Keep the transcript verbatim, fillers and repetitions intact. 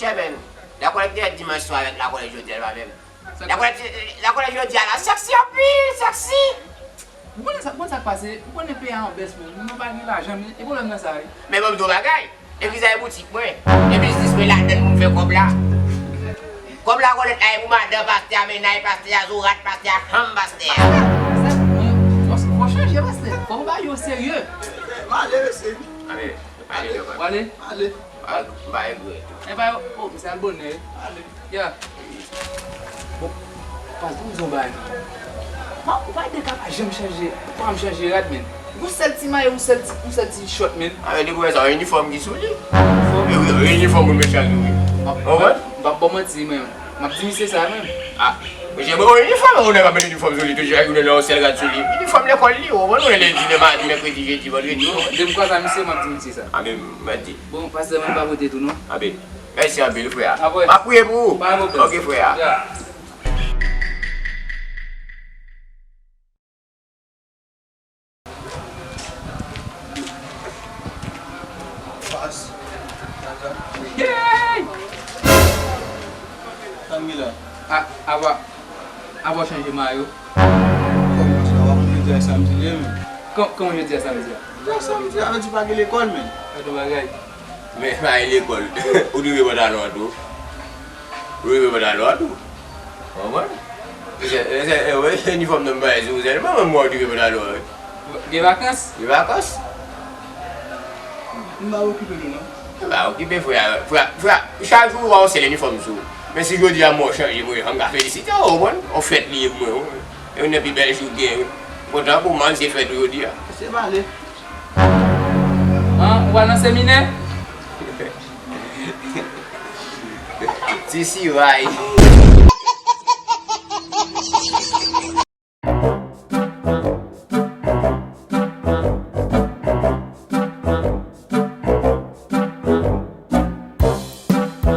Chè, men, lakòlèt te fèt dimanch swa avèk lakòlèt jodi a, pa menm. Lakòlèt, lakòlèt jodi a la sèksi anpil, sèksi. Ou konnen sa, ou konn sa k pase? Ou konnen peyi a an bès, men. Moun yo pa gen lajan, men. E pwoblèm nan sa, wi. Men ban m di w bagay. Legliz la e boutik mwen. E biznis mwen ladann pou m fè kòb la. Kòb lakòlèt la e pou madan pastè a, mennaj pastè a, zorat pastè a, fanm pastè a. Fò, fò chanje, pastè. Fò nou ba yo serye. M ale, mesye. Ale, ale, ale. Ou ale? Ale. Al, m pa regrèt. E pa yo, oh, misye al bonè. Ale. Ya. Bon, pas, ban m di yon bagay. Pa, ou pa te ka pa janm chanje, pa janm chanje rad, men. Yon sèl ti mayo, yon sèl ti, yon sèl ti short, men. A, men depi w wè sa, yon inifòm ki sou li. Inifòm? Wi, wi, yon inifòm pou l met chak jou, wi. Ou konprann? M p ap ba w manti, men. M ap di misye sa, men. A, mesye, bon, inifòm, ou konn ap met inifòm sou li, toujou chak jounen nan yon sèl rad sou li. Inifòm lekòl li, ou konprann, ou konnen lendi, madi, mèkredi, jedi, vandredi. Bon, depi m kwè sa, misye, m ap di misye sa. A, men, m ap di. Bon, pastè, mwen pa pote tou, non. A, men. Mèsi anpil, frè. Apre. M ap priye pou ou. Pa gen pwoblèm. Ok, frè. Ya. Pas. Yey! Sa m gen la? A, apa, apa w chanje mayo? Kòman sa? W ap jodi a samdi li ye, men. Kò-, kòman jodi a samdi a? Jodi a samdi a, ann di pa gen lekòl, men. Gade yon bagay. Men, pa gen lekòl. Ou drive pantalon an tou. Ou drive pantalon an tou. Ou konprann? Se, se, se, e, wè, se inifòm nan m bay sou ou sèlman, men mwen ou drive pantalon an, wi. Gen vakans? Gen vakans. M pa okipe nou, non. M pa okipe, frè. Frè, frè, chak jou ou wè yon sèl inifòm sou ou. Men si jodi a mwen ou chanje, mwen, m ka felisite w, ou konprann? Yon fèt li ye pou mwen, wi. E youn nan pi bèl jou k genyen, wi. Kontan pou mwen, se fèt ou jodi a. Se pale. An, ou al nan seminè? Ti siray.